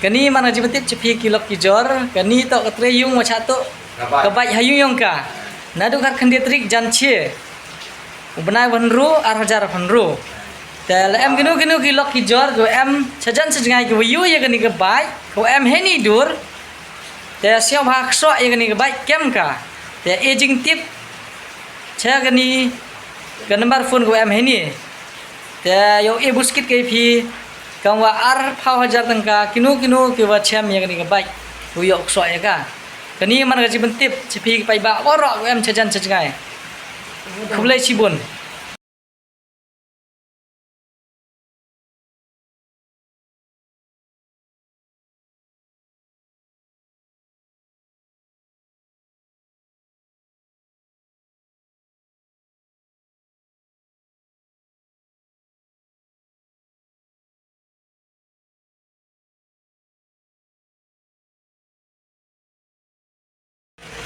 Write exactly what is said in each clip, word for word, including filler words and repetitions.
Kani man ka jingpyntip cha phi ki lok ki jor, kani toh ka trei yung wa chah tuh ka bike ha yung yong ka. Naduh khat khyndai tarik jan chi u bnai wa hynru, ar hajar hynru. Te la em kino kino ki lok ki jor ki wa em cha jan cha jngai ki wa yu ya kani ka bike, ki wa em heni dur. Te sngewbha ksoh ya kani ka bike kem ka. Te e jingtip cha kani ka number phone ki wa em heni. Te yow e buskit ka phi kam wa ar phaw hajar tangka, kino kino ki wa chem ya kani ka bike u yoh ksoh ya ka. Kani man ka jingpyntip cha phi ki paidbah waroh wa em cha jan cha jngai. Khublei chibun.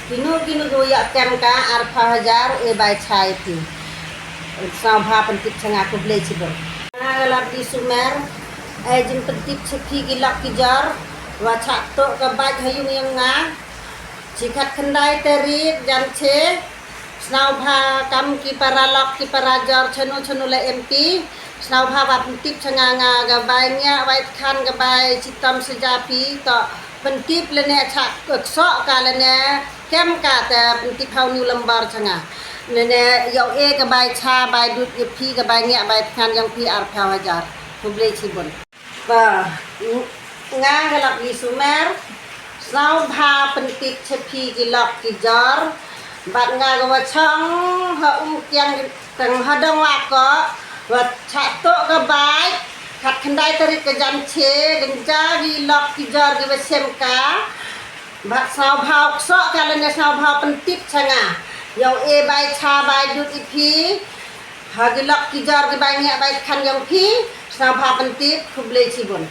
Kino kino ki wa ïoh kem ka ar phaw hajar, e bai chai ti. Sngewbha pyntip cha nga, khublei chibun. Nga Lap Di Sumer, e jingpyntip cha phi ki lok ki jor wa chah tuh ka bike ha yung yong nga. Chi khat khyndai tarik jan chi. Sngewbha kam ki para lok ki para jor chano chano la em phi. Sngewbha wa pyntip cha nga, nga ka bai ngiah bai tkhan, ka bai chitom saja phi, toh pyntip lane chah ksoh ka lane kem ka, te pyntip ha u number cha nga. Lane yow e ka bai cha bai dud ya phi, ka bai ngiah bai tkhan yong phi ar phaw hajar. Khublei chibun. Ba, nga Lap Di Sumer, sngewbha pyntip cha phi ki lok ki jor. Bad nga ka wa chong ha Umkiang tang ha Dong Wa ko, wa chah tuh ka bike khat khyndai tarik ka jan chi, gynja ki lok ki jor ki wa chem ka. Bad sngewbha ksoh ka lane sngewbha pyntip cha nga. Yow e bai cha bai dud i phi. Ha ki lok ki jor ki bai ngiah bai tkhan yong phi, sngewbha pyntip, khublei chibun.